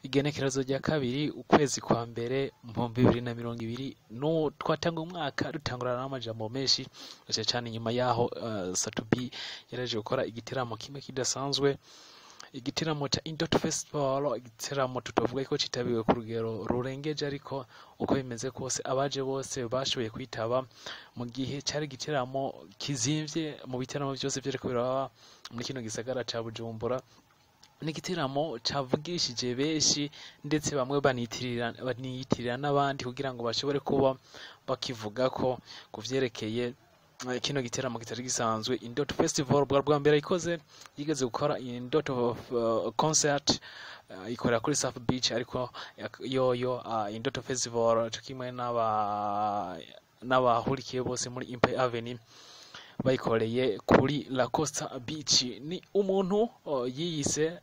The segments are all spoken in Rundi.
Igenekerezo rya 2 ukwezi kwa mbere mu 2020, no twatanga umwaka dutangurana n'amajambo menshi cyane cyane nyuma yaho Sat-B yaraje gukora igiteramo kimwe kidasanzwe, igiteramo ca Indoto Festival, igiteramo tutavuga ko citabiwe ku rugero rurengeje, ariko uko bimeze kose abaje bose bashoboye kwitaba, mu gihe cari igiteramo kizimvye mu biteramo vyose vyariko biraba muri kino gisagara ca Bujumbura. Ni igiteramo cavugishije benshi, ndetse bamwe baniyitirira n'abandi kugira ngo bashobore kuba bakivuga ko kuvyerekeye kino giteramo kitari gisanzwe. Indoto Festival bwa mbere ikoze, yigeze gukora Indoto concert ikorera kuri South Beach, ariko yoyo Indoto Festival co kimwe n'abahurikiye bose muri Empire Avenue bayikoreye kuri La Costa Beach. Ni umuntu yiyise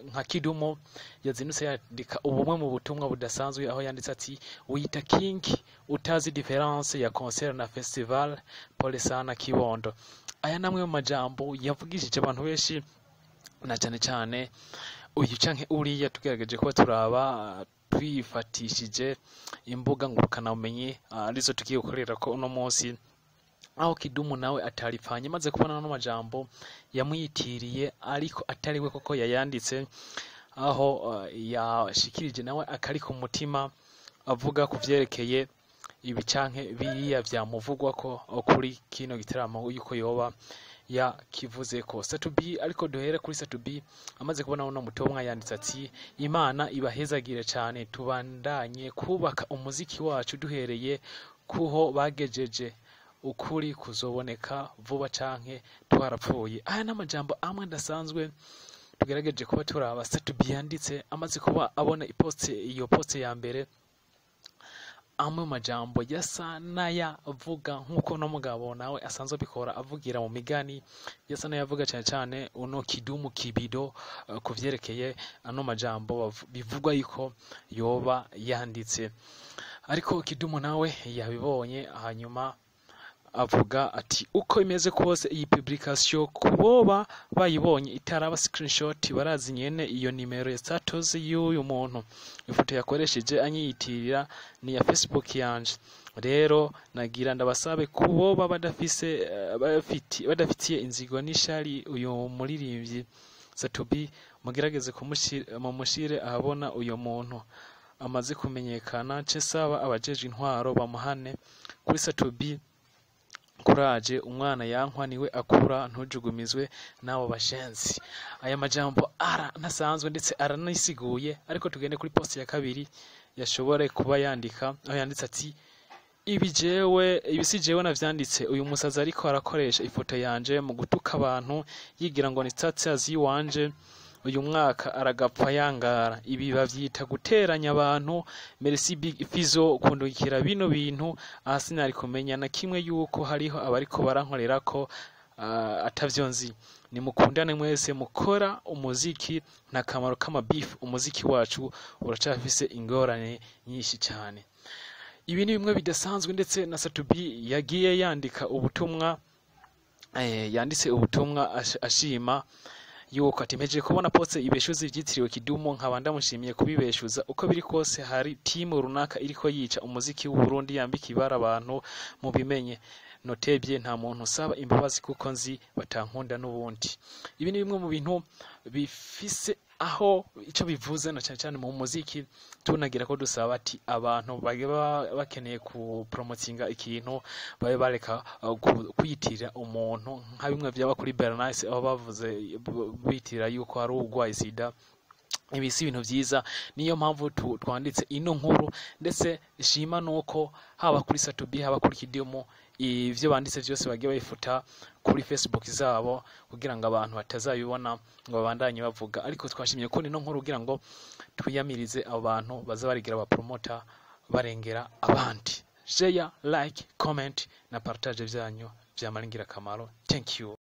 nka Kidumu yazindutse yandika ubumwe mu butumwa budasanzwe, aho yanditse ati: "Wita King utazi difference ya concert na festival, pole sana Kibondo." Aya namwe mu majambo yavugishije abantu benshi, na cyane cyane uyu canke uriya. Tugerageje kuba turaba twifatishije imbuga ngurukanabumenyi arizo tugiye gukorera ko uno munsi, aho Kidumu nawe ataripfanye maze kubona no majambo yamwitiriye ariko atari we koko yayanditse, aho yashikirije nawe akari ku mutima avuga ku vyerekeye ibi canke biriya vyamuvugwa ko kuri kino giteramo yuko yoba yakivuze ko Sat-B. Ariko duhere kuri Sat-B. Amaze kubona uno mutumwa yanditse ati: "Imana ibahezagire cyane, tubandanye kubaka umuziki wacu duhereye kuho bagejeje, ukuri kuzoboneka vuba canke twarapfuye." Aya n'amajambo amwe adasanzwe tugerageje kuba turaba Sat-B yanditse amaze kuba abona iposte, iyo poste ya mbere. Amwe mu majambo yasa n'ayavuga nk'uko no mugabo nawe asanzwe abikora, avugira mu migani, yasa n'ayavuga cyane cyane uno Kidumu Kibido ku vyerekeye ano majambo bivugwa yuko yoba yanditse. Ariko Kidumu nawe yabibonye, hanyuma avuga ati: "Uko imeze kose iyi publication kuboba bayibonye itaraba screenshot barazi nyene iyo nimero ya status y'uyu muntu. Ifoto yakoresheje anyiyitirira ni ya Facebook yanje. Rero nagira ndabasabe kuboba badafise badafitiye inzigo n'ishari uyu muririmbyi Sat-B, mugerageze mumushire ahabona uyu muntu amaze kumenyekana. Nce saba abajejwe intwaro bamuhane." Kuri Sat-B: "Kuraje, umwana yankwa niwe akura, ntujugumizwe n'abo bashenzi." Aya majambo aranasanzwe ndetse aranisiguye, ariko tugende kuri post ya kabiri yashobore kuba yandika, aho yanditse ati: "Ibi jewe, ibi si jewe navyanditse. Uyu musazi ariko arakoresha ifoto yanje mu gutuka abantu yigira ngo ni status yiwanje, uyu mwaka aragapfa yangara. Ibi bavyita guteranya abantu. Merci Big Fizzo kundungikira bino bintu, aha sinari kumenya na kimwe yuko hariho abariko barankorerako atavyo nzi. Nimukundane mwese mukora umuziki, nta kamaro k'amabifu, umuziki wacu uracafise ingorane nyinshi cyane." Ibi ni bimwe bidasanzwe, ndetse na Sat-B yagiye yandika ubutumwa, yanditse ubutumwa ashima yuko ati: "Mpejeje kubona poste ibeshuza ivyitiriwe Kidumu, nkaba ndamushimiye kubibeshuza. Uko biri kose hari timu runaka iriko yica umuziki w'u Burundi, yambika ibara abantu, mubimenye. Notebye nta muntu usaba imbabazi kuko nzi batankunda n'ubundi." Ibi ni bimwe mu bintu bifise aho ico bivuze, na cyane cyane mu muziki. Tunagira ko dusaba ati abantu baba bakeneye ku promotinga ikintu babe bareka kwiyitirira umuntu, nka bimwe vyaba kuri Bernice aho bavuze bitirira yuko hari urwaye sida. Ibi si ibintu vyiza, niyo mpamvu twanditse ino nkuru. Ndetse shima nuko haba kuri Sat-B, haba kuri Kidumu, ivyo banditse vyose bagiye babifuta kuri Facebook zabo kugira ngo abantu batazabibona ngo babandanye bavuga. Ariko twashimye ko ino nkuru kugira ngo twiyamirize abantu baza barigira aba promoter barengera abandi. Share, like, comment na partage vyanyu vyamara ingirakamaro. Thank you.